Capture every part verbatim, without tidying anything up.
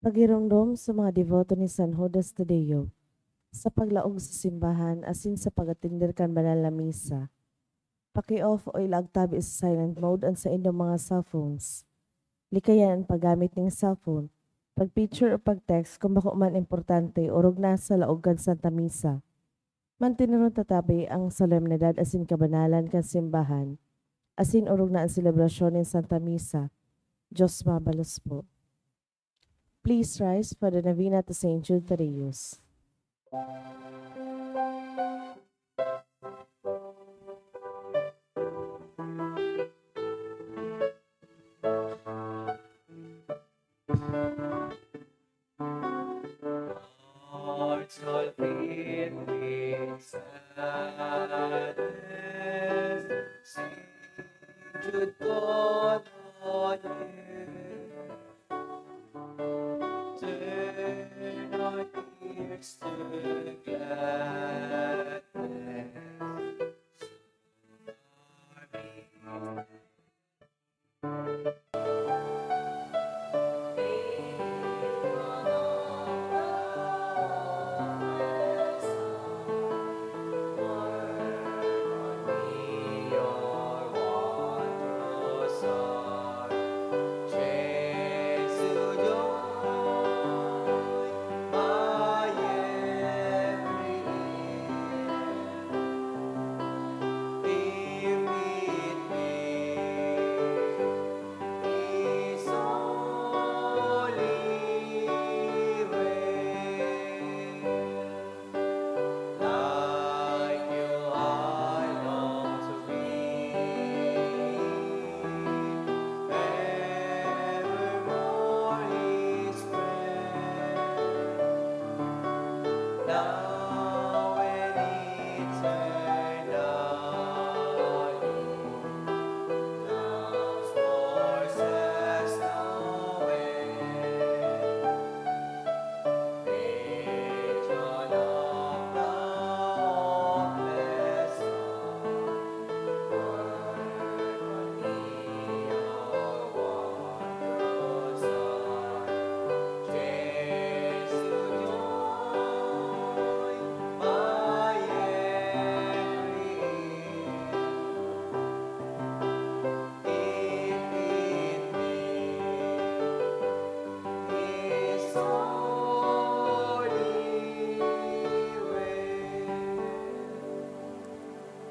Pagiromdom sa mga deboto ni San Judas Tadeo sa paglaog sa simbahan asin sa pag-atender kan banal na misa. Paki-off o ilaag tabi sa silent mode an saindong mga cellphones. Likayan an paggamit nin cellphone, pag-picture o pag-text kun bako man importante o orog na sa laog kan Santa Misa. Manteneron ta tabi ang solemnidad asin kabanalan kan simbahan, asin orog na an selebrasyon nin Santa Misa. Diyos mabalos po. Please rise for the Novena to Saint Jude Thaddeus. Hearts all filled with sadness, sing to God on earth. Turn our tears to gladness.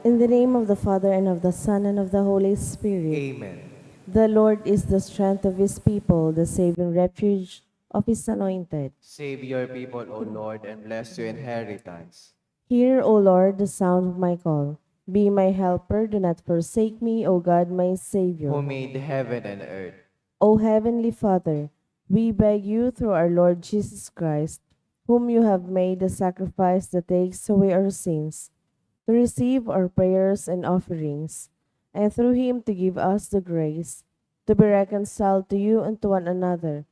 In the name of the Father, and of the Son, and of the Holy Spirit. Amen. The Lord is the strength of his people, the saving refuge of his anointed. Save your people, O Lord, and bless your inheritance. Hear, O Lord, the sound of my call. Be my helper, do not forsake me, O God, my Savior. Who made heaven and earth. O Heavenly Father, we beg you through our Lord Jesus Christ, whom you have made the sacrifice that takes away our sins, to receive our prayers and offerings, and through him to give us the grace to be reconciled to you and to one another,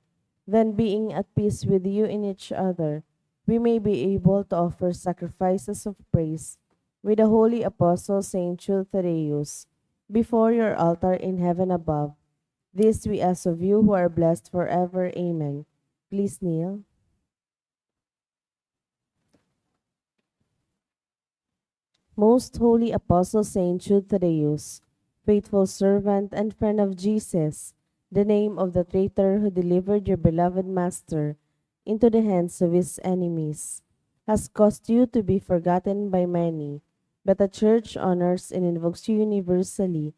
then being at peace with you in each other, we may be able to offer sacrifices of praise with the holy apostle Saint Jude Thaddeus before your altar in heaven above. This we ask of you who are blessed forever. Amen. Please kneel. Most Holy Apostle Saint Jude Thaddeus, faithful servant and friend of Jesus, the name of the traitor who delivered your beloved Master into the hands of his enemies, has caused you to be forgotten by many, but the Church honors and invokes you universally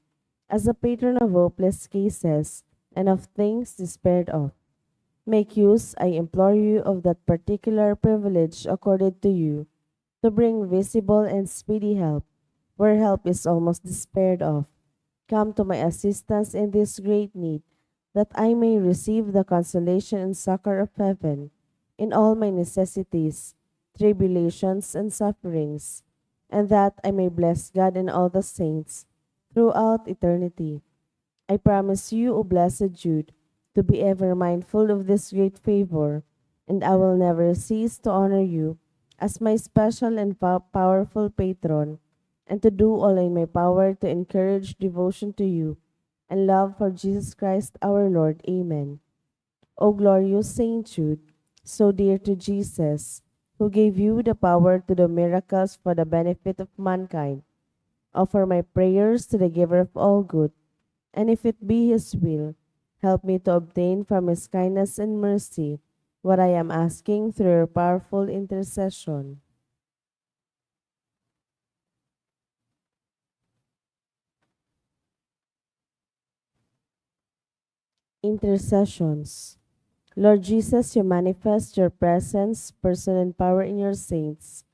as a patron of hopeless cases and of things despaired of. Make use, I implore you, of that particular privilege accorded to you, to bring visible and speedy help where help is almost despaired of. Come to my assistance in this great need, that I may receive the consolation and succor of heaven in all my necessities, tribulations, and sufferings, and that I may bless God and all the saints throughout eternity. I promise you, O blessed Jude, to be ever mindful of this great favor, and I will never cease to honor you as my special and pow-, powerful patron, and to do all in my power to encourage devotion to you and love for Jesus Christ our Lord. Amen. O glorious Saint Jude, so dear to Jesus, who gave you the power to do miracles for the benefit of mankind, offer my prayers to the Giver of all good, and if it be His will, help me to obtain from His kindness and mercy what I am asking through your powerful intercession. Intercessions. Lord Jesus, you manifest your presence, person, and power in your saints.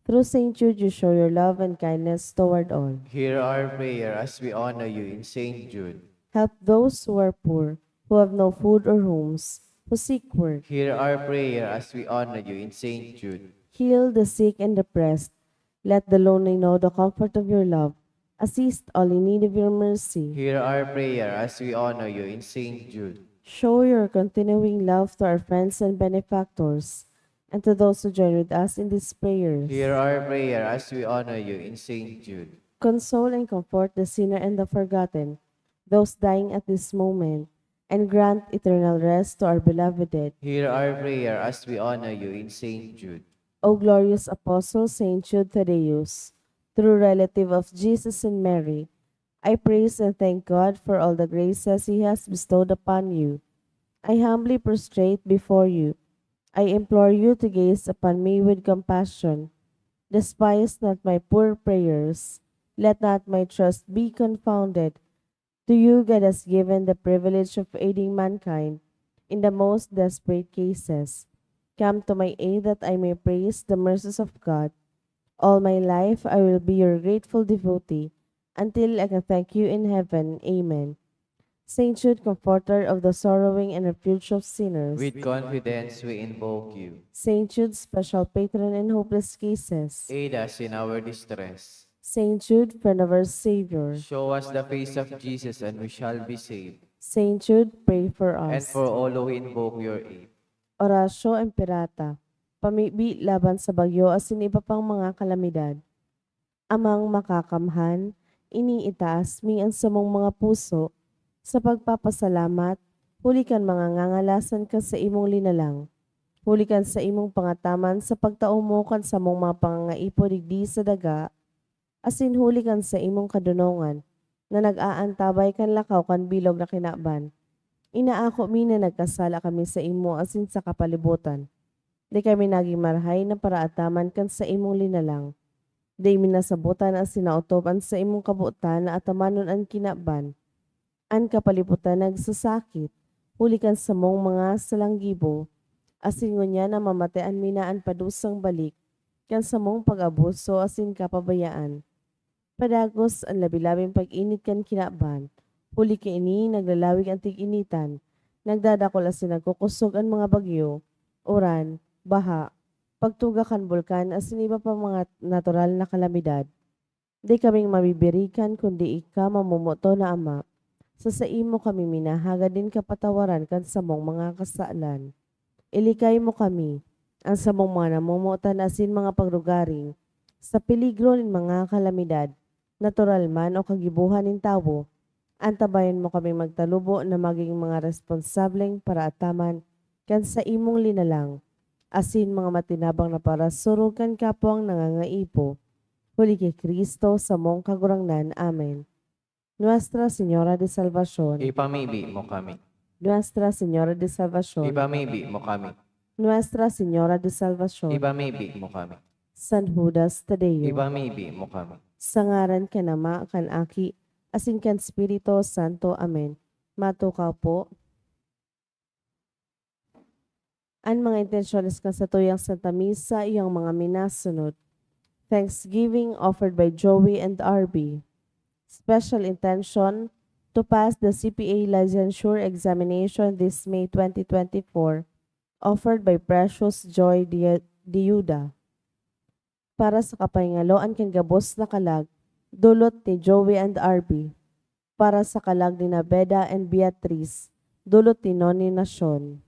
Through Saint Jude, you show your love and kindness toward all. Hear our prayer as we honor you in Saint Jude. Help those who are poor, who have no food or homes, who seek work. Hear our prayer as we honor you in Saint Jude. Heal the sick and oppressed. Let the lonely know the comfort of your love. Assist all in need of your mercy. Hear our prayer as we honor you in Saint Jude. Show your continuing love to our friends and benefactors, and to those who join with us in this prayer. Hear our prayer as we honor you in Saint Jude. Console and comfort the sinner and the forgotten, those dying at this moment, and grant eternal rest to our beloved dead. Hear our prayer as we honor you in Saint Jude. O glorious Apostle Saint Jude Thaddeus, true relative of Jesus and Mary, I praise and thank God for all the graces He has bestowed upon you. I humbly prostrate before you. I implore you to gaze upon me with compassion. Despise not my poor prayers. Let not my trust be confounded. To you God has given the privilege of aiding mankind in the most desperate cases. Come to my aid that I may praise the mercies of God. All my life I will be your grateful devotee until I can thank you in heaven. Amen. Saint Jude, comforter of the sorrowing and refuge of sinners. With confidence we invoke you. Saint Jude, special patron in hopeless cases. Aid us in our distress. Saint Jude, friend of our Savior. Show us the face of Jesus and we shall be saved. Saint Jude, pray for us. And for all who invoke your aid. Oratio Imperata. Pamibi laban sa bagyo asin iba pang mga kalamidad. Amang Makakamhan, iniitaas mi an samong mga puso sa pagpapasalamat huli kan mga ngangalasan kan saimong linalang, huli kan saimong pangataman sa pagtao mo kan samong mga pangangaipo digdi sa daga, asin huli kan saimong kadonongan na nag-aantabay kan lakaw kan bilog na kinaban. Inaako mi na nagkasala kami saimo asin sa kapalibotan. Dai kami nagin marahay na paraataman kan saimong linalang. Dai mi nasabotan asin naotob an saimong kabotan na atamanon an kinaban. An kapalibotan nagsasakit, huli kan samong mga salanggibo, asin ngunyan namamatean mi na an padusang balik kan samong pag-abuso asin kapabayaan. Padagos an labi-labing pag-init kan kinaban, huli kaini naglalawig an tig-initan, nagdadakul asin nagkukosog an mga bagyo, uran, baha, pagtuga kan bulkan asin iba pang mga natural na kalamidad. Dai kaming mabibirikan kundi ika, mamomoton na Ama. Sa saimo kami minahagad nin kapatawaran kan samong mga kasalan. Ilikay mo kami, an samong mga namomotan asin mga pagrugaring, sa peligro nin mga kalamidad, natural man o kagibohan nin tawo. Antabayan mo kaming magtalubo na magin mga responsableng paraataman kan saimong linalang, asin mga matinabang na parasurog kan kapwang nangangaipo. Huli ki Cristo, samong Kagurangnan. Amen. Nuestra Señora de Salvacion. Ipamibi mo kami. Nuestra Señora de Salvacion. Ipamibi mo kami. Nuestra Señora de Salvacion. Ipamibi mo kami. San Judas Tadeo. Ipamibi mo kami. Sa ngaran kan Ama, kan Aki, asin kan Espiritu Santo. Amen. Matukaw po. An mga intensyones kan satuyang Santa Misa, iyang mga minasunod. Thanksgiving offered by Joey and R B. Special intention to pass the C P A licensure examination this May twenty twenty-four, offered by Precious Joy Di-, Diuda. Para sa kapahingaloan kan gabos na kalag, dulot ni Joey and R B. Para sa kalag ni Nabeda and Beatriz, dulot ni Noni Nacion.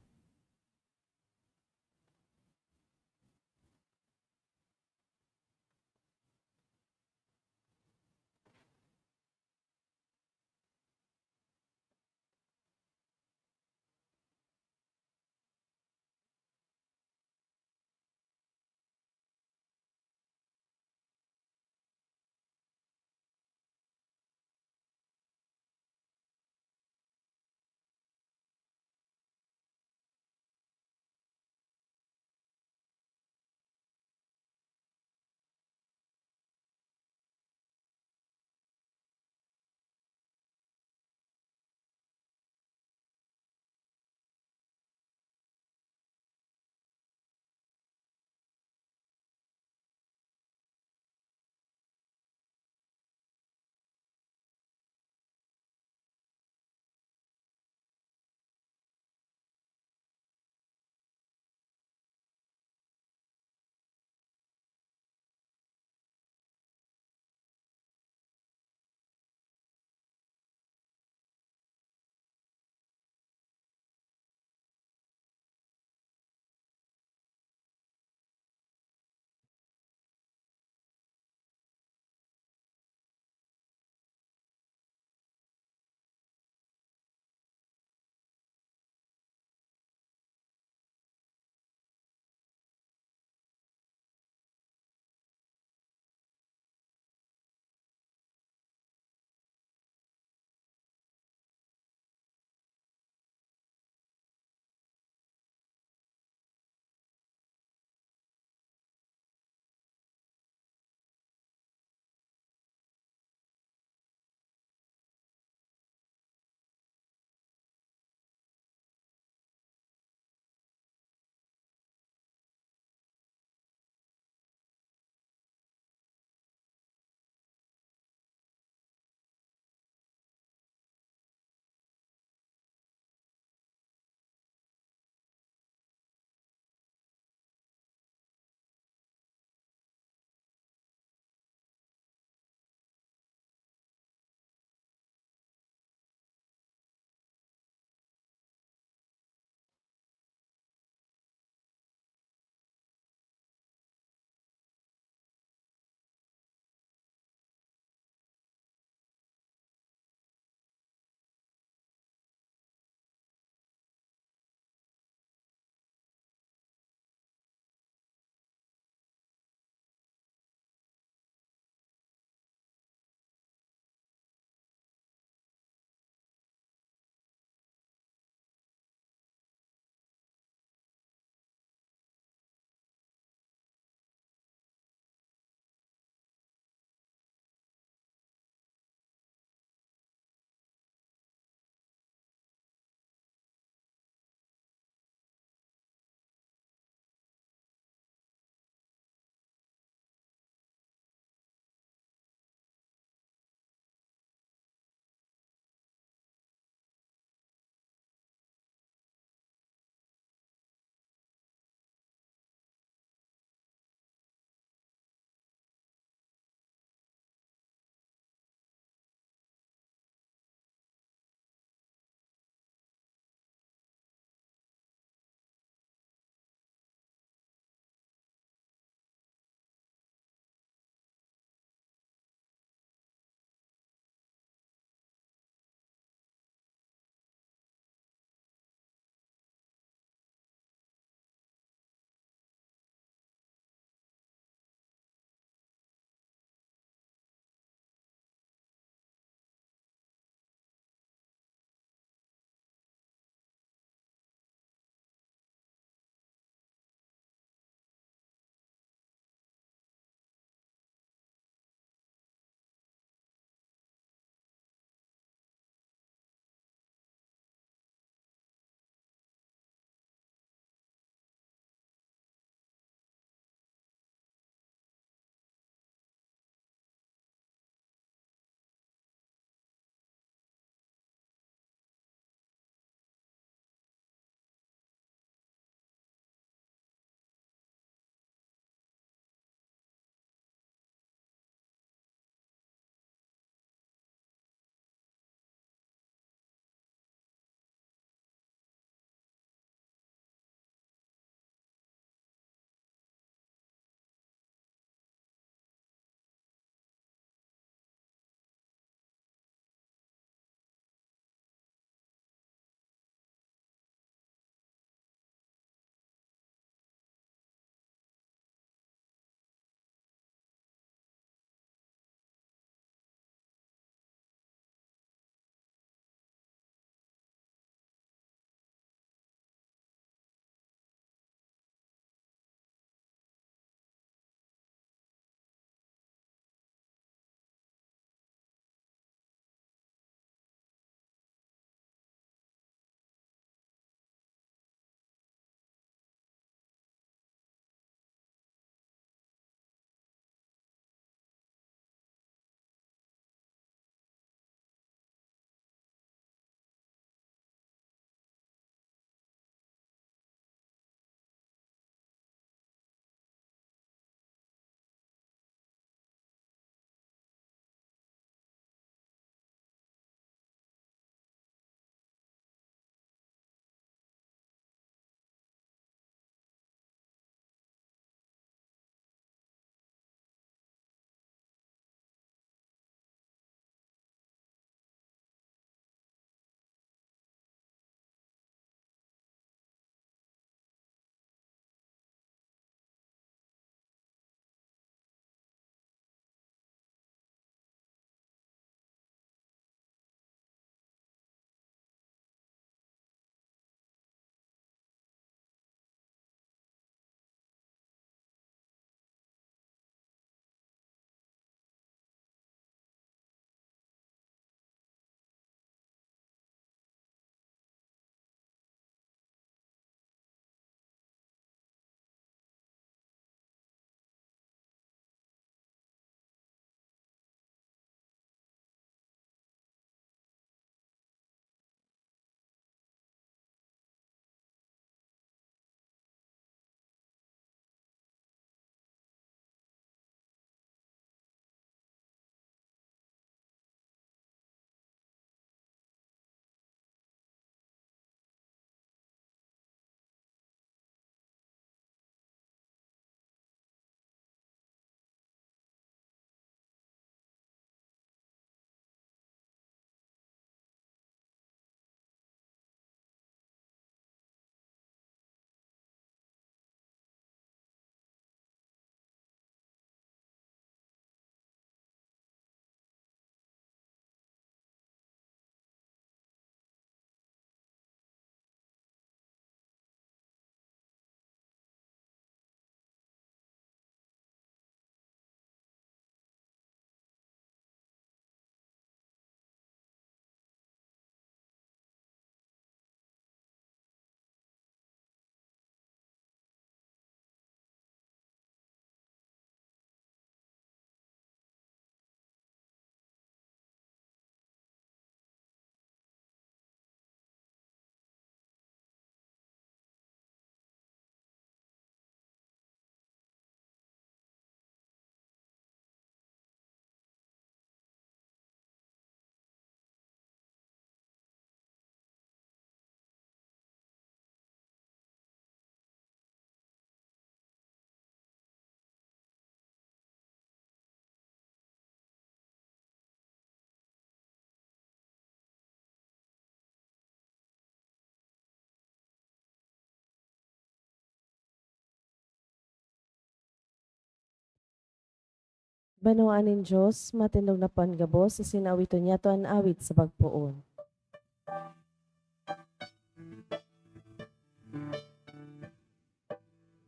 Banwaan nin Dios, matindog na po an gabos, asin awiton niyato an awit sa pagpoon.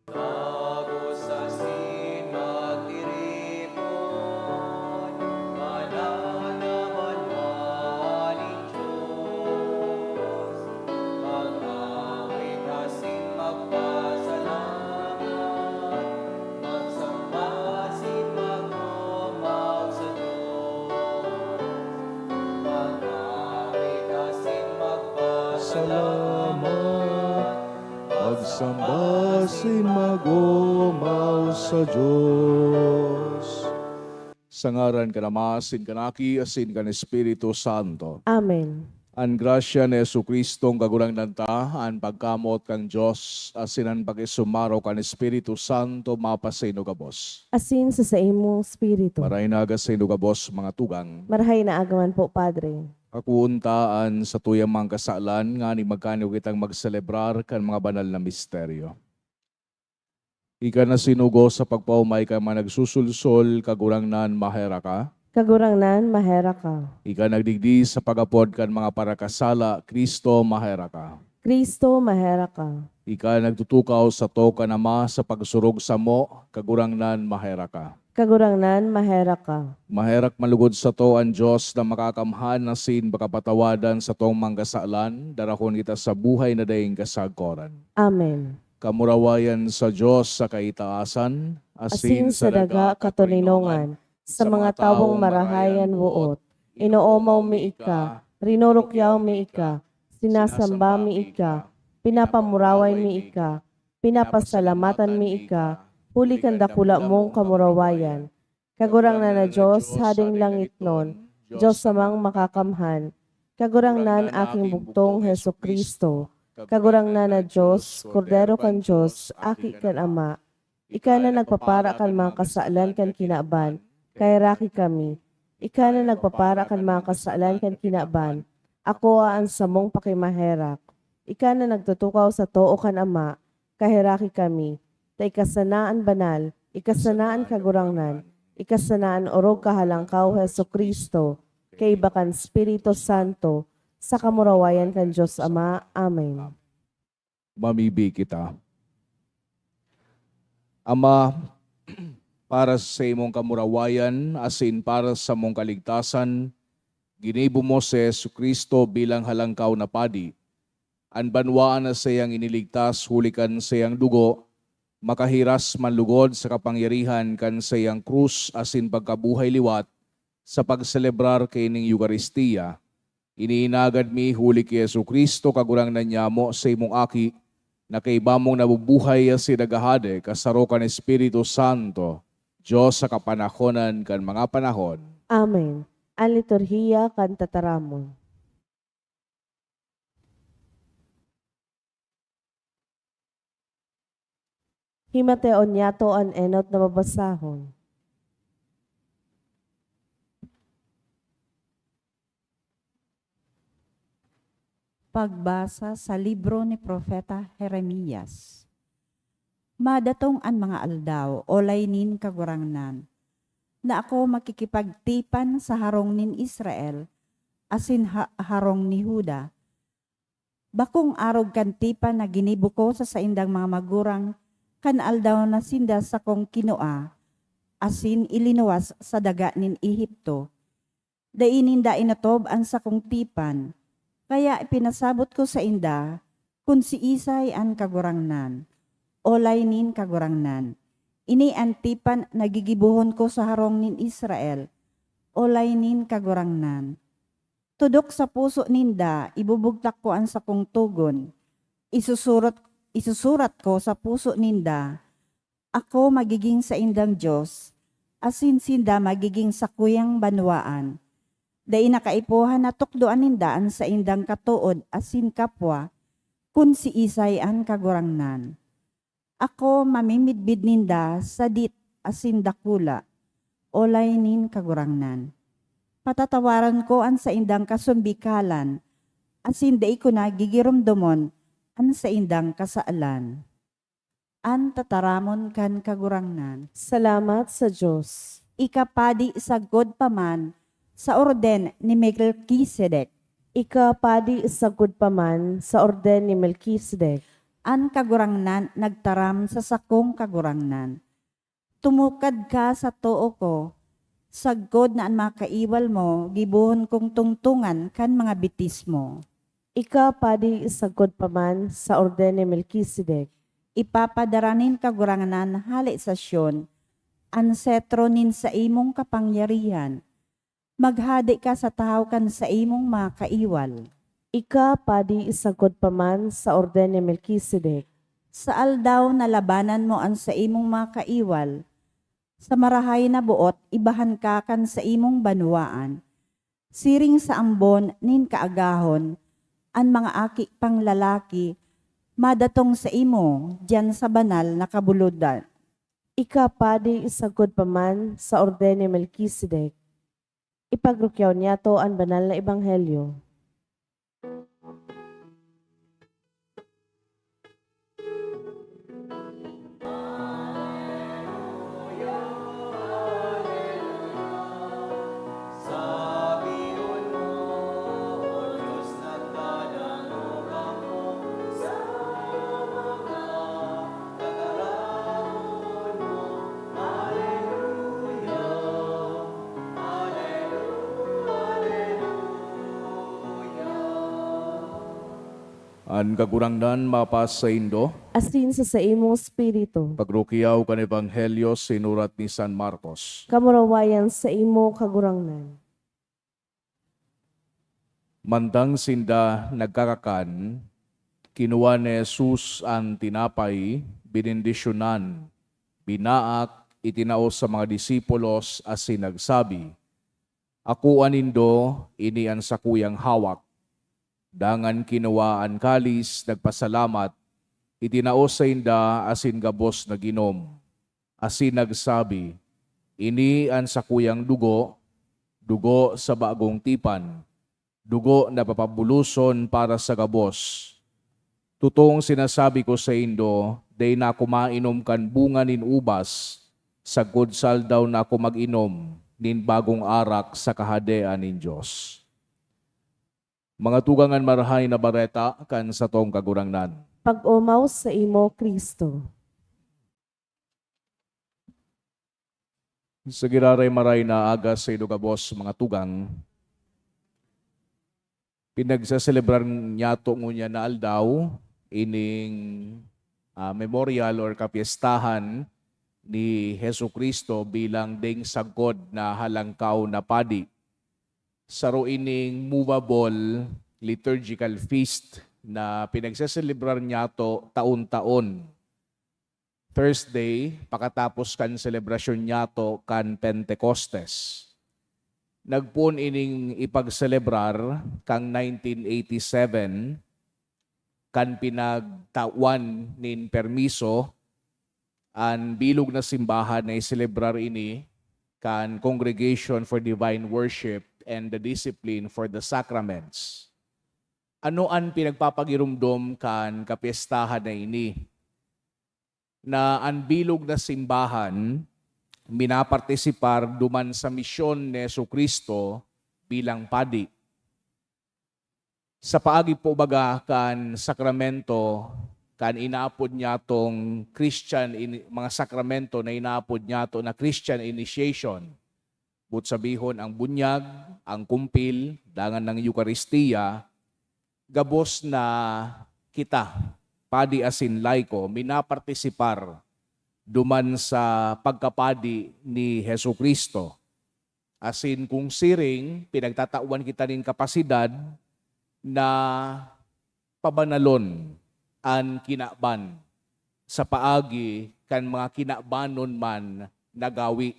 Tago sa sin magtiripon, banal na banwaan nin Dios. Mag-awit asin magpasalamat, magsamba asin mag-omaw sa Dios. Mag-awit asin magpasalamat, magsamba asin mag-omaw sa Dios. Sa ngaran kan Ama, asin kan Aki, asin kan Espiritu Santo. Amen. An grasya ni Jesu-Cristong Kagurangnan ta, an pagkamoot kan Dios, asin an pakisumaro kan Espiritu Santo mapasainda gabos. Asin sa saimong espiritu. Marahay na aga sainda gabos, mga tugang. Marahay na aga man po, Padre. Kakuon ta an satuyang mga kasalan, nganing magkaniyo kitang magselebrar kan mga banal na misteryo. Ika na sinugo sa pagpaomay kan mga nagsusulsol, Kagurangnan, maherak ka. Kagurangnan, maherak ka. Ika nagdigdi sa pag-apod kan mga parakasala, Cristo, maherak ka. Cristo, maherak ka. Ika nagtutukaw sato kan Ama sa pagsurog samo, Kagurangnan, maherak ka. Kagurangnan, maherak ka. Maherak man lugod sato an Dios na Makakamhan asin pakapatawadan satong mga kasalan, darahon kita sa buhay na daing kasagkoran. Amen. Kamurawayan sa Dios sa kaitaasan, asin sa daga katoninongan, sa mga tawong marahay an boot. Inoomaw mi ika, rinurukyaw mi ika, sinasamba mi ika, pinapamuraway mi ika, pinapasalamatan mi ika, huli kan dakula mong kamurawayan. Kagurangnan na Dios, Hading langitnon, Dios Amang Makakamhan, Kagurangnan, aking bugtong Jesu-Cristo, Kagurangnan na Dios, Kordero kan Dios, Aki kan Ama, ika na nagpapara kan mga kasalan kan kinaban, kaheraki kami. Ika na nagpapara kan mga kasalan kan kinaban, akoa an samong pakimaherak. Ika na nagtutukaw sa too kan Ama, kaheraki kami, ta ika sana an banal, ika sana an kagurangnan, ika sana an orog kahalangkaw, Jesu-Cristo, kaiba kan Espiritu Santo, sa kamurawayan kan Dios Ama. Amen. Mamibi kita. Ama, para sa imong kamurawayan asin para sa mong kaligtasan, ginibo mo si Jesu-Cristo bilang halangkaw na padi. An banwaan na saiyang iniligtas huli kan saiyang dugo, makahiras man lugod sa kapangyarihan kan saiyang krus asin pagkabuhay liwat. Sa pagselebrar kaining Eukaristia, iniinagad mi huli ki Jesu-Cristo, Kagurangnan nyamo, sa imong Aki, na kaiba mong nabubuhay asin naghahade kasaro kan Espiritu Santo, Dios sa kapanahonan kan mga panahon. Amen. An liturhiya kan tataramon. Himateon niyato an enot na babasahon. Pagbasa sa libro ni Propeta Jeremias. Madatong an mga aldaw, olay nin Kagurangnan, na ako makikipagtipan sa harong nin Israel asin ha-, harong ni Juda, bakong arog kan tipan na ginibo ko sa saindang mga magurang kan aldaw na sinda sakong kinua asin ilinuwas sa daga nin Egipto. Dai ninda inotob an sakong tipan, kaya ipinasabot ko sainda kun siisay an Kagurangnan. Olay nin Kagurangnan, ini an tipan na gigibohon ko sa harong nin Israel. Olay nin Kagurangnan, tudok sa puso ninda ibubugtak ko an sakong togon. Isusurot, isusurat ko sa puso ninda, ako magigin saindang Dios, asin sinda magigin sakuyang banwaan. Dai na kaipuhan na tukdoan ninda an saindang katood asin kapwa, kun siisay an Kagurangnan. Ako mamimidbid ninda sadit asin dakula, olay nin Kagurangnan. Patatawaran ko an saindang kasumbikalan, asin dai ko na gigiromdomon an saindang kasalan. An tataramon kan Kagurangnan. Salamat sa Dios. Ika padi sagkod pa man sa orden ni Melkisedek. Ika padi sagkod pa man sa orden ni Melkisedek. An Kagurangnan nagtaram sa sakong kagurangnan, "Tumukad ka sa too ko, sagkod na an mga kaiwal mo gibohon kong tungtongan kan mga bitis mo." Ika padi sagkod pa man sa orden ni Melkisedek. Ipapadara nin Kagurangnan hale sa Sion an setro nin saimong kapangyarihan. Maghade ka sa tahaw kan saimong mga kaiwal. Ika padi sagkod pa man sa orden ni Melkisedek. Sa aldaw na labanan mo an saimong mga kaiwal, sa marahay na boot ibahan ka kan saimong banwaan. Siring sa ambon nin kaagahon, an mga aki pang lalaki madatong saimo diyan sa banal na kabulodan. Ika padi sagkod pa man sa orden ni Melkisedek. Ipagrukyaw niyato an banal na ebanghelyo. An Kagurangnan mapasaindo. Asin sa saimong espiritu. Pagrukyaw kan Ebanghelyo sinurat ni San Marcos. Kamurawayan saimo, Kagurangnan. Mantang sinda nagkakakan, kinua ni Jesus an tinapay, binendisyonan, binaak, itinao sa mga disipulos asin nagsabi, "Akoa nindo, ini an sakuyang hawak." Dangan kinua an kalis, nagpasalamat, itinao sainda asin gabos nag-inom. Asin nagsabi, "Ini an sakuyang dugo, dugo sa bagong tipan, dugo na papabuloson para sa gabos. Totoong sinasabi ko saindo, dai na ako mainom kan bunga nin ubas, sagkod sa aldaw na ako mag-inom nin bagong arak sa Kahadean nin Dios." Mga tugang, an Marahay na Bareta kan satong Kagurangnan. Pag-omaw saimo, Cristo. Sa giraray maray na aga saindo gabos, mga tugang. Pinagseselebrar niyato ngunyan na aldaw ining, ah, memorial or kapyestahan ni Jesu-Cristo bilang ding sagkod na Halangkaw na Padi. Saro ining movable liturgical feast na pinagseselebrar niyato taon-taon. Thursday, pakatapos kan selebrasyon niyato kan Pentecostes. Nagpoon ining ipagselebrar kan nineteen eighty-seven, kan pinagtawan nin permiso an bilog na simbahan na iselebrar ini kan Congregation for Divine Worship and the Discipline for the Sacraments. Ano an pinagpapagiromdom kan kapyestahan na ini? Na an bilog na simbahan minapartisipar duman sa misyon ni Jesu-Cristo bilang padi. Sa paagi po baga kan sakramento, kan inaapod niyatong Christian ini-, mga sakramento na inaapod niyato na Christian initiation, boot sabihon, ang bunyag, ang kumpil, dangan ang Eukaristia, gabos na kita, padi asin laiko, minapartisipar duman sa pagkapadi ni Jesu-Cristo. Asin kung siring, pinagtatawan kita nin kapasidad na pabanalon an kinaban sa paagi kan mga kinabanon man na gawi,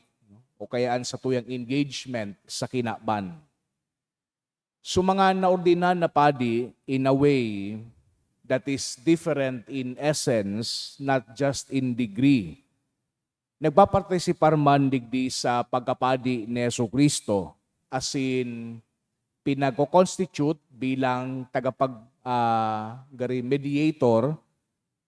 o kaya an satuyang engagement sa kinaban. So, mga naordinan na padi, in a way that is different in essence, not just in degree, nagpapartisipar man digdi sa pagkapadi ni Jesu-Cristo, asin pinagko-constitute bilang tagapag-, ah, gari mediator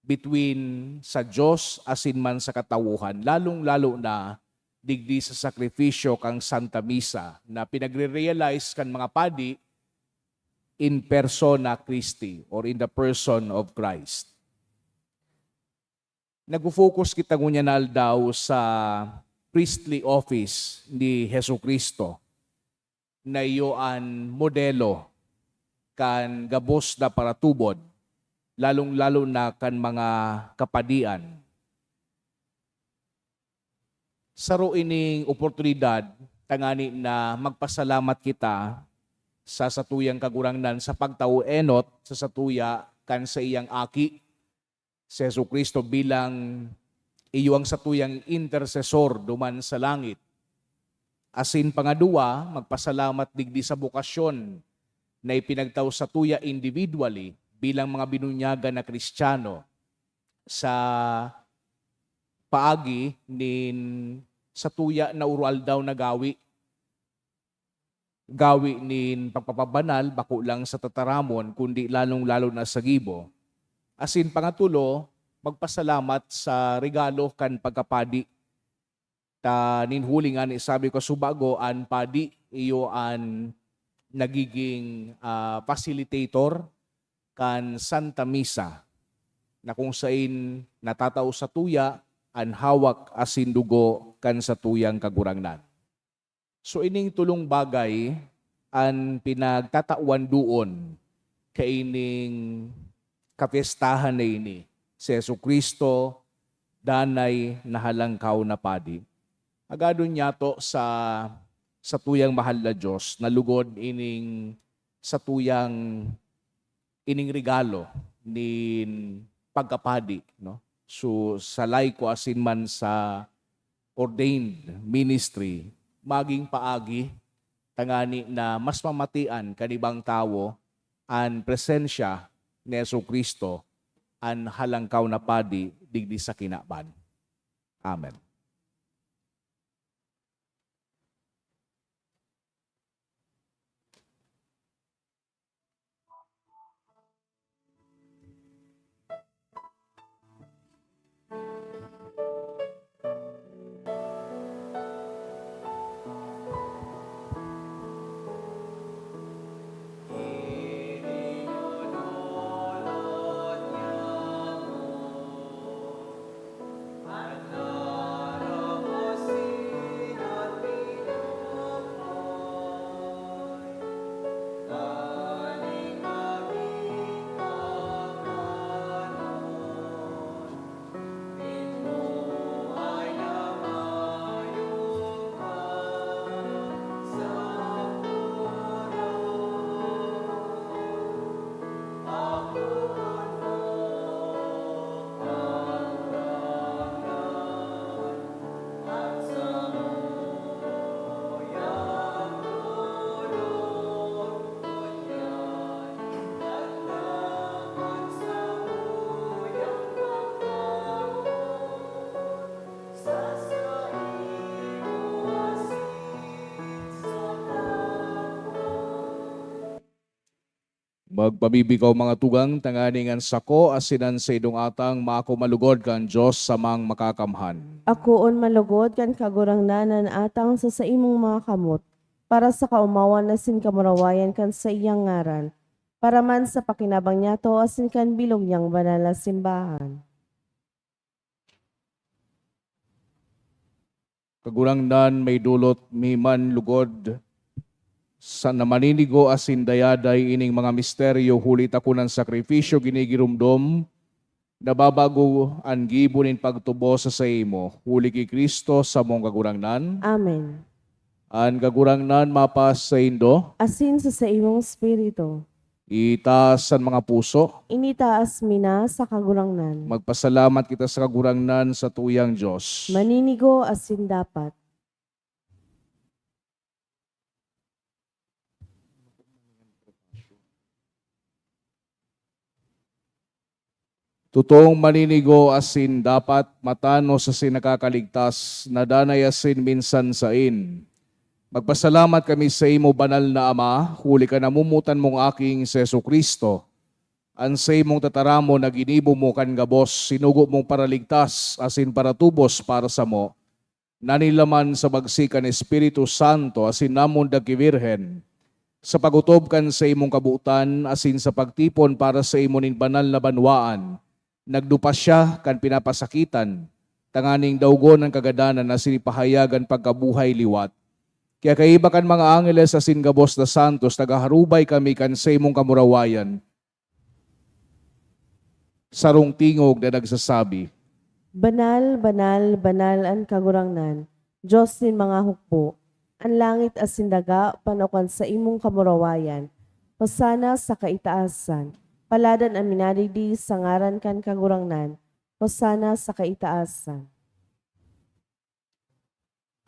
between sa Dios asin man sa katawuhan, lalong-lalo na digdi sa sakripisyo kan Santa Misa na pinagre-realize kan mga padi in persona Christi or in the person of Christ. Nagfo-focus kita ngunyan na aldaw sa priestly office ni Jesu-Cristo na iyo an modelo kan gabos na paratubod, lalong-lalo na kan mga kapadian. Saro ining oportunidad tangani na magpasalamat kita sa satuyang Kagurangnan sa pagtao enot sa satuya kan saiyang Aki, si Jesu-Cristo, bilang iyo ang satuyang intersesor duman sa langit. Asin pangaduwa, magpasalamat digdi sa bokasyon na ipinagtao satuya individually bilang mga binunyagan na Kristiyano sa paagi nin satuya na uroaldaw na gawi, gawi nin pagpapabanal, bako lang sa tataramon, kundi lalong-lalo na sa gibo. Asin pangatulo, magpasalamat sa regalo kan pagkapadi. Ta nin huli ngani, sabi ko, subago an padi, iyo an nagiging, ah, facilitator kan Santa Misa, na kung sain natatao satuya an hawak asin dugo kan satuyang Kagurangnan. So, ining tolong bagay an pinagtatawan doon kaining kapyestahan na ini, si Jesu-Cristo, danay na Halangkaw na Padi. Agadon niyato sa satuyang mahal na Dios na lugod ining satuyang, ining regalo nin pagkapadi, no? So, sa laiko asin man sa ordained ministry, maging paagi tangani na mas mamatian kan ibang tawo an presensya ni Jesu-Cristo, an Halangkaw na Padi digdi sa kinaban. Amen. Magpabibikaw, mga tugang, tanganing an sako asin an saindong atang maako malugod kan Dios Samang Makakamhan. Akoon malugod kan Kagurangnan an atang sa saimong mga kamot, para sa kaomawan asin kamurawayan kan saiyang ngaran, para man sa pakinabang niyato asin kan bilog niyang banal na simbahan. Kagurangnan, may dulot mi man lugod sa na maninigo asin dayaday ining mga misteryo, huli ta kun an sakrifisyo ginigiromdom, nababago an gibo nin pagtubos sa saimo, huli ki Cristo samong Kagurangnan. Amen. An Kagurangnan mapasaindo. Asin sa saimong espiritu. Itaas an mga puso. Initaas mi na sa Kagurangnan. Magpasalamat kita sa Kagurangnan, satuyang Dios. Maninigo asin dapat. Totoong maninigo asin dapat, matanos asin nakakaligtas, na danay asin minsan sain. Magpasalamat kami saimo, Banal na Ama, huli kan namomotan mong Aking si Jesu-Cristo. An saimong tataramon na ginibo mo kan gabos, sinugo mong paraligtas asin paratubos para samo. Nanilaman sa bagsi kan Espiritu Santo asin namundag ki Birhen, sa pag-otob kan saimong kabotan asin sa pagtipon para sa imo nin banal na banwaan, nagdupa siya kan pinapasakitan, tanganing daogon an kagadanan asin ipahayag an pagkabuhay liwat. Kaya kaiba kan mga angeles asin gabos na santos, naghaharubay kami kan saimong kamurawayan. Sarong tingog na nagsasabi, "Banal, banal, banal an Kagurangnan, Dios nin mga hukbo. An langit asin daga pano kan saimong kamurawayan. Hosana sa kaitaasan. Paladan an minadigdi sa ngaran kan Kagurangnan. Hosana sa kaitaasan."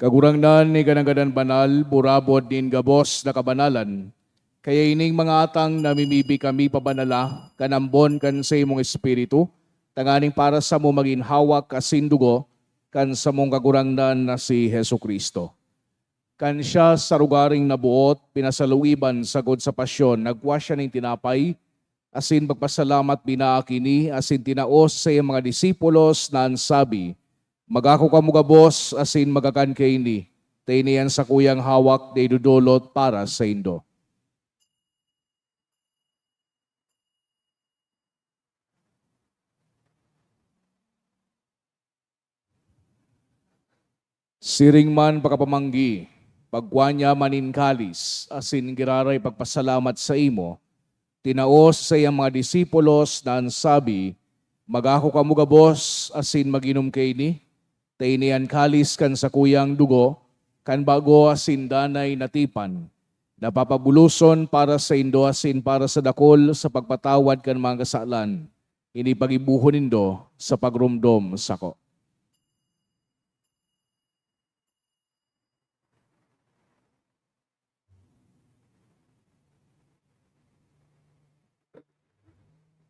Kagurangnan, ika nanggad an banal, burabod nin gabos na kabanalan. Kaya ining mga atang namimibi kami pabanala kan ambon kan saimong Espiritu, tanganing para samo magin hawak asin dugo kan samong Kagurangnan na si Jesu-Cristo. Kan siya sa rogaring naboot, pinasaluiban sagkod sa pasyon, nagkua siya nin tinapay, asin pagpasalamat binaak ini asin tinao sa saiyang mga disipulos na an sabi, "Magako kamo gabos asin magakan kaini, ta ini an sakuyang hawak na idodolot para saindo." Siring man pakapamanggi, pagkua niya man nin kalis, asin giraray pagpasalamat saimo, tinao sa saiyang mga disipulos na an sabi, "Magako kamo gabos asin mag-inom kaini, ta ini an kalis kan sakuyang dugo, kan bago asin danay na tipan, na papabuloson para saindo asin para sa dakol sa pagpatawad kan mga kasalan. Ini paggibohon nindo sa pagromdom sako."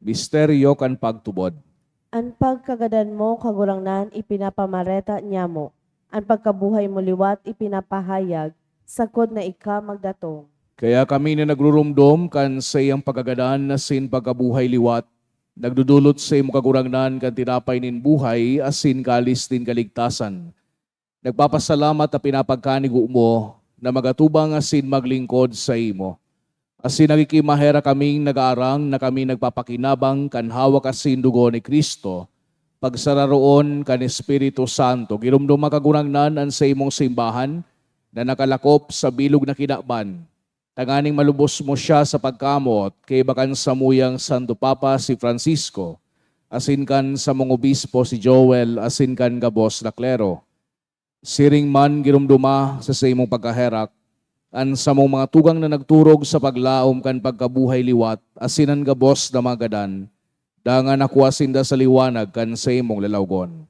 Misteryo kan pagtubod. An pagkagadan mo, Kagurangnan, ipinapamareta niamo. An pagkabuhay mo liwat ipinapahayag, sagkod na ika magdatong. Kaya kami na nagruromdom kan saiyang pagkagadan asin pagkabuhay liwat, nagdodolot saimo, Kagurangnan, kan tinapay nin buhay asin kalis nin kaligtasan. Nagpapasalamat ta pinapagkanigo mo na magatubang asin maglingkod saimo. Asin nagkikimaherak kaming nag-aarang na kami nagpapakinabang kan hawak asin dugo ni Cristo, pagsararoon kan Espiritu Santo. Giromdoma, Kagurangnan, an saimong simbahan na nakalakop sa bilog na kinaban, tanganing malubos mo siya sa pagkamoot, kaiba kan samuyang Santo Papa si Francisco, asin kan samong obispo si Joel, asin kan gabos na klero. Siring man, giromdoma sa saimong pagkaherak an samong mga tugang na nagturog sa paglaom kan pagkabuhay liwat asin an gabos na mga gadan, dangan nakua sinda sa liwanag kan saimong lalawgon.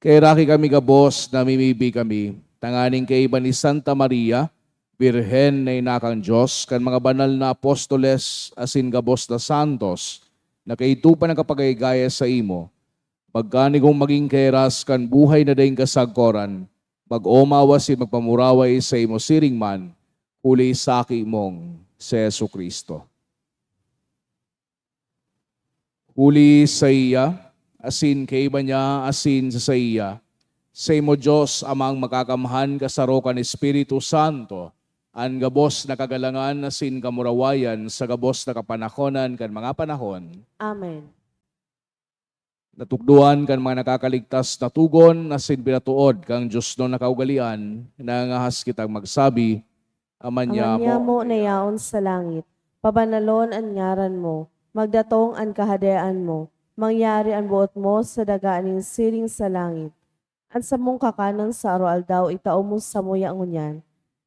Kaheraki kami gabos, namimibi kami, tanganing kaiba ni Santa Maria, Birhen na ina kan Dios, kan mga banal na apostoles asin gabos na santos na kaidto pa nakapagagaya saimo, pagkanigong magin kaheras kan buhay na daing kasagkoran, mag-omaw asin magpamuraway saimo siring man, huli sa Aki mong si Jesu-Cristo. Huli saiya, asin kaiba niya, asin sa saiya, saimo, Dios Amang Makakamhan, kasaro kan Espiritu Santo, an gabos na kagalangan asin kamurawayan sa gabos na kapanahonan kan mga panahon. Amen. Natukdoan kan mga nakakaligtas na togon asin pinatood kan diosnon na kaugalean, nangangahas kitang magsabi, Ama Ama niamo, niamo na yaon sa langit, pabanalon an ngaran mo, magdatong an kahadean mo, mangyari an boot mo sa daga nin siring sa langit. An samong kakanon sa aroaldaw itao mo samuya ngunyan,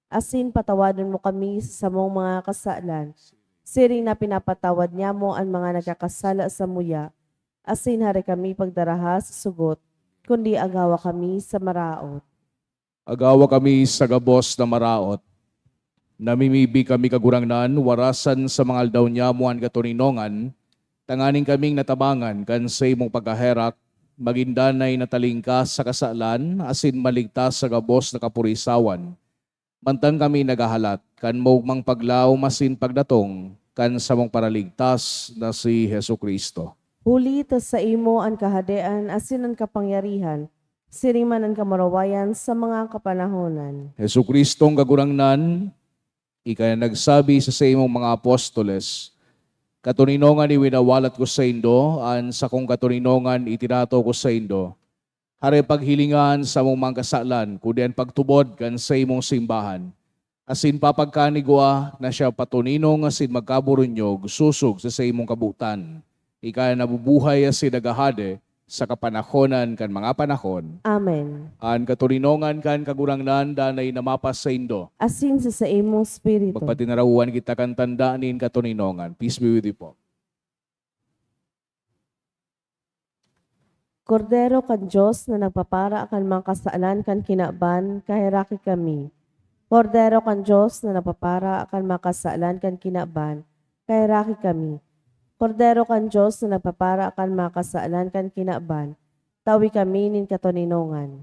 asin patawadon mo kami sa samong mga kasalan, siring na pinapatawad niamo an mga nagkakasala samuya, asin hare kami pagdaraha sa sugot, kundi agawa kami sa maraot. Agawa kami sa gabos na maraot. Namimibi kami, Kagurangnan, warasan sa mga aldaw niamo an katoninongan, tanganing kaming natabangan kan saimong pagkaherak, magin danay na talingkas sa kasalan asin maligtas sa gabos na kapurisawan, mantang kami naghahalat kan maogmang paglaom asin pagdatong kan samong Paraligtas na si Jesu-Cristo. Huli ta saimo an kahadean asin an kapangyarihan, Siring man an kamurawayan sa mga kapanahonan. Jesu-Cristong Kagurangnan, ika na nagsabi sa saimong mga apostoles, "Katoninongan iwinawalat ko saindo, an sakong katoninongan itinato ko saindo." Hare paghilingan sa among mga kasalan, kundi an pagtubod kan saimong simbahan. Asin papagkanigwa na siya patuninong asin magkaburunyog sosog sa saimong kabotan. Ika na nabubuhay asin naghahade sa kapanahonan kan mga panahon. Amen. An katoninongan kan Kagurangnan danay na mapasaindo. Asin sa saimong espiritu. Magpatinarawan kita kan tanda nin katoninongan. Peace be with you po. Kordero kan Dios na nagpapara kan mga kasalan kan kinaban, kaheraki kami. Kordero kan Dios na nagpapara kan mga kasalan kan kinaban, kaheraki kami. Kordero kan Dios na nagpapara kan mga kasalan kan kinaban, tawi kami nin katoninongan.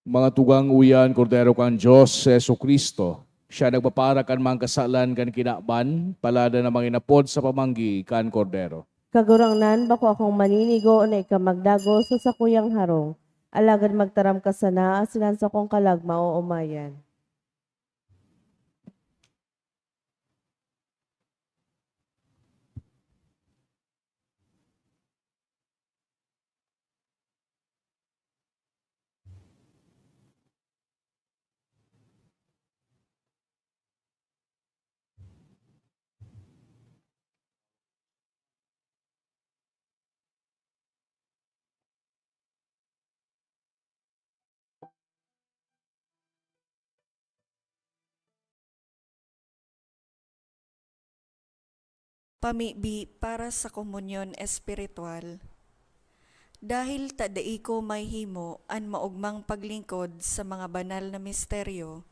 Mga tugang, uya an Kordero kan Dios, si Jesu-Cristo. Siya nagpapara kan mga kasalan kan kinaban, palada na manginapod sa pamanggi kan Kordero. Kagurangnan, bako akong maninigo na ika magdagos sa sakuyang harong, alagad magtaram ka sana asin an sakong kalag maoomayan. Pamibi para sa komunyon espiritual. Dahil ta dai ko mahihimo an maogmang paglingkod sa mga banal na misteryo,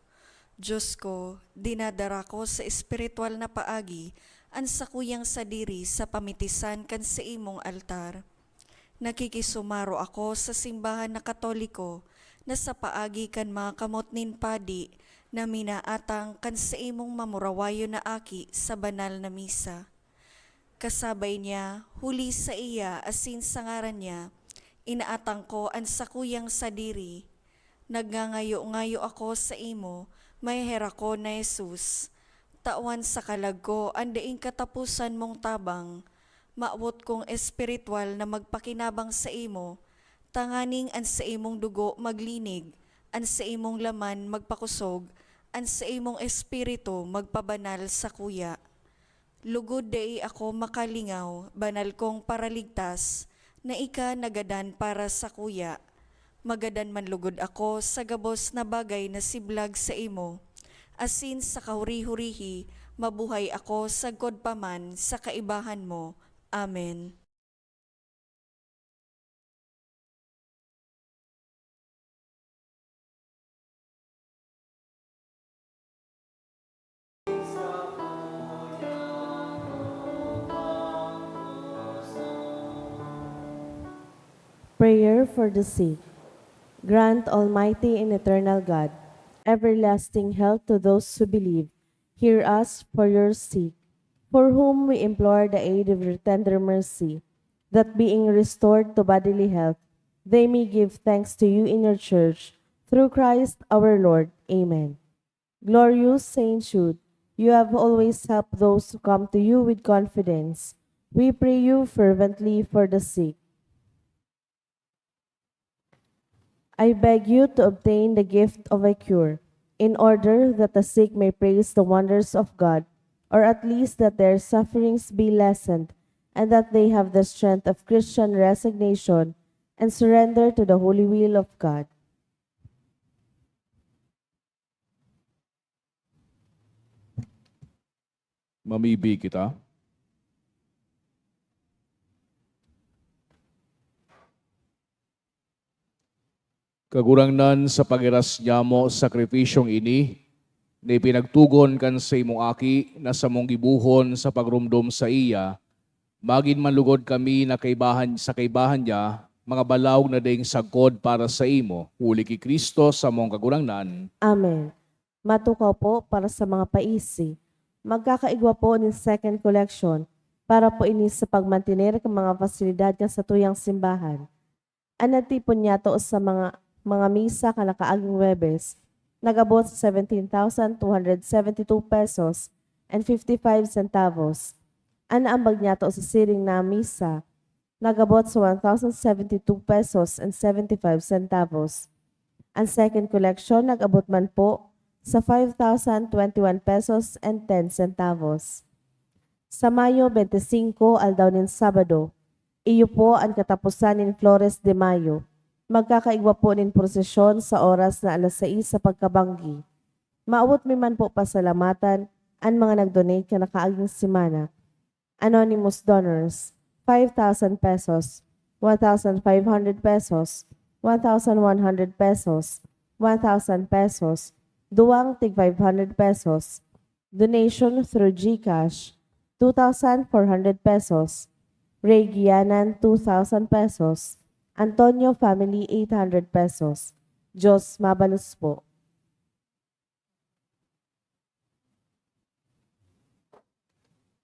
Dios ko, dinadara ko sa espiritual na paagi an sakuyang sadiri sa pamitisan kan saimong altar. Nakikisumaro ako sa simbahan na Katoliko na sa paagi kan mga kamot nin padi na minaatang kan saimong mamurawayon na aki sa banal na misa. Kasabay niya, huli saiya asin sa ngaran niya, inaatang ko an sakuyang sadiri. Nagngangayo-ngayo ako saimo, maheherakon na Jesus. Tawan sa kalag ko an daing kataposan mong tabang. Mawot kong espiritual na magpakinabang saimo, tanganing an saimong dugo maglinig, an saimong laman magpakosog, an saimong espiritu magpabanal sakuya. Lugod dai ako makalingaw, banal kong Paraligtas, na ika nagadan para sakuya. Magadan man lugod ako sa gabos na bagay na siblag saimo, asin sa kahuri-hurihi mabuhay ako sagkod pa man sa kaibahan mo. Amen. Prayer for the sick. Grant, Almighty and eternal God, everlasting health to those who believe. Hear us for your sake, for whom we implore the aid of your tender mercy, that being restored to bodily health, they may give thanks to you in your church, through Christ our Lord. Amen. Glorious Saint Jude, you have always helped those who come to you with confidence. We pray you fervently for the sick. I beg you to obtain the gift of a cure, in order that the sick may praise the wonders of God, or at least that their sufferings be lessened, and that they have the strength of Christian resignation and surrender to the holy will of God. Mamibi kita. Kagurangnan, sa paghiras nyamo sakripisyong ini, na ipinagtugon kan saimong Aki na samong gibohon sa pagromdom saiya, magin man lugod kami na kaibahan, sa kaibahan niya, mga balaog na daing sagkod para saimo, huli ki Cristo, samong Kagurangnan. Amen. Matukaw po para sa mga paisi. Magkakaigwa po nin second collection para po ini sa pagmantener kan mga pasilidad kan satuyang simbahan. An nagtipon niyato sa mga, mga misa kan nakaaging Huwebes nag-abot sa seventeen thousand two hundred seventy two pesos and fifty five centavos. An naambag niyato sa siring na misa nag-abot sa one thousand seventy two pesos and seventy five centavos. An second collection nag-abot man po sa five thousand twenty one pesos and ten centavos. Sa Mayo twenty-five, aldaw nin Sabado, iyo po an kataposan nin Flores de Mayo. Magkakaigwa po nin prosesyon sa oras na alas sais sa pagkabanggi. Maawot mi man po pasalamatan an mga nag-donate kan nakaaging semana. Anonymous donors, five thousand pesos, one thousand five hundred pesos, one thousand one hundred pesos, one thousand pesos, duwang tig five hundred pesos. Donation through GCash, two thousand four hundred pesos. Ray Gianan, two thousand pesos. Antonio family, eight hundred pesos. Diyos mabalos po.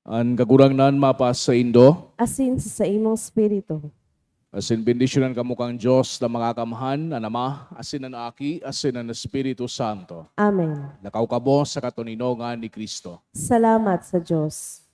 An Kagurangnan mapasaindo. Asin sa saimong espiritu. Asin bendisyonan kamo kan Dios na makakamhan, an Ama, asin an Aki, asin an Espiritu Santo. Amen. Lakaw kamo sa katoninongan ni Cristo. Salamat sa Dios.